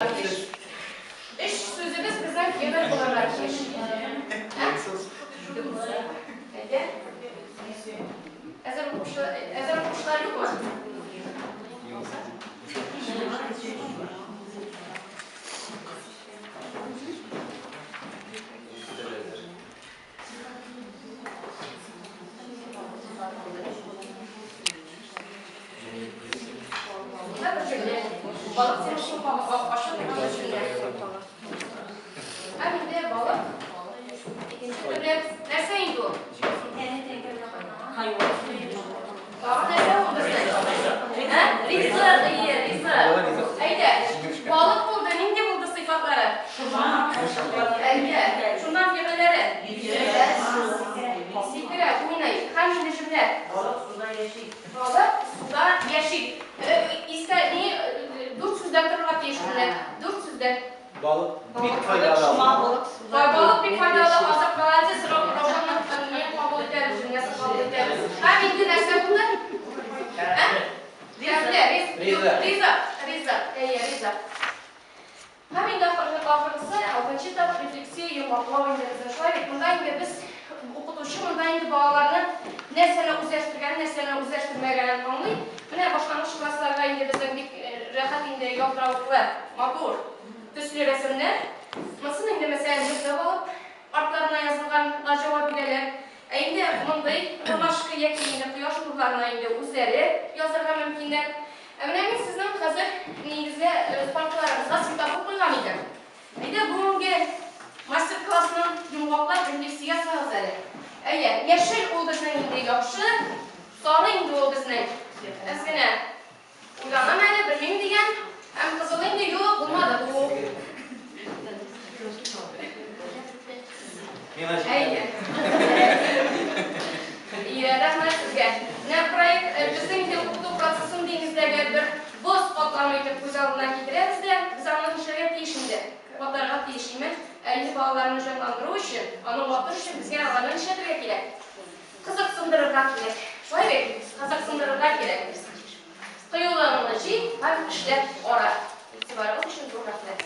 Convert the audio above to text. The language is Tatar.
Тиеш. Өч сүзебез безнең фигыль булырга тиеш. Ә? Әйдә. Әзер укучылар, әзер укучылар юкмы? Балык син ачык торган җөмлә. Һәм инде балык икенче төрле нәрсә инде ул? Тагын нәрсә ул безнең? Ә? Ризык, ие, ризык. Әйдә, балык булды, нинди булды сыйфатлары? Әйдә, шуннан фигыльләре. Сикерә, уйный. Һәм инде җөмлә. Балык суда яши. Балык суда яши. Истә, ни, дүрт сүздән торырга тиеш җөмлә. Дүрт сүздән. Балык бик файдалы. Балык бик файдалы азык. Молодец, Раушанның ни кабул итәбез, җөмләсен кабул итәбез. Һәм инде нәрсә булды? Ә? Тәмле, Ризык. ризык, ризык, әйе, ризык. Һәм инде ахыргысы, алтынчы этап рефлексия, йомгаклау инде безнең шулай бит. Монда инде без укытучы монда инде балаларны нәрсәне үзләштергәнен, нәрсәне үзләштермәгәнен аңлый. Менә башлангыч классларга инде безнең бик рәхәт инде ялтыравыклы, матур төсле рәсемнәр. Монысын инде мәсәлән ертып алып, артларына язылганга җавап бирәләр. Ә инде мондый ромашка яки инде кояш нурларына инде үзләре язырга мөмкиннәр. Ә менә мин сезнең хәзер нигездә парталарыгызга светофор куйган идем. Әйдә бүгенге мастер-классның йомгаклап рефлексия ясагыз әле. Әйе, яшел ул безнең инде яхшы, сары инде ул безнең әз генә уйланам әле, белмим дигән, һәм кызыл инде юк, булмады бу. Миңа Әйе. җитмәде. Иә, рәхмәт сезгә. Менә проект безнең инде укыту процессын диңгездәге бер боз катламы итеп күз алдына китерәбез дә, без аны нишләргә тиеш инде? Ватарга тиеш име? Ә инде балаларны җанландыру өчен, аны ватыр өчен безгә аларны нишләтергә кирәк? Кызыксындырырга кирәк. Шулай бит? Кызыксындырырга кирәк. Кыюлыгыңны җый һәм эшләп ара. Игътибарыгыз өчен зур рәхмәт.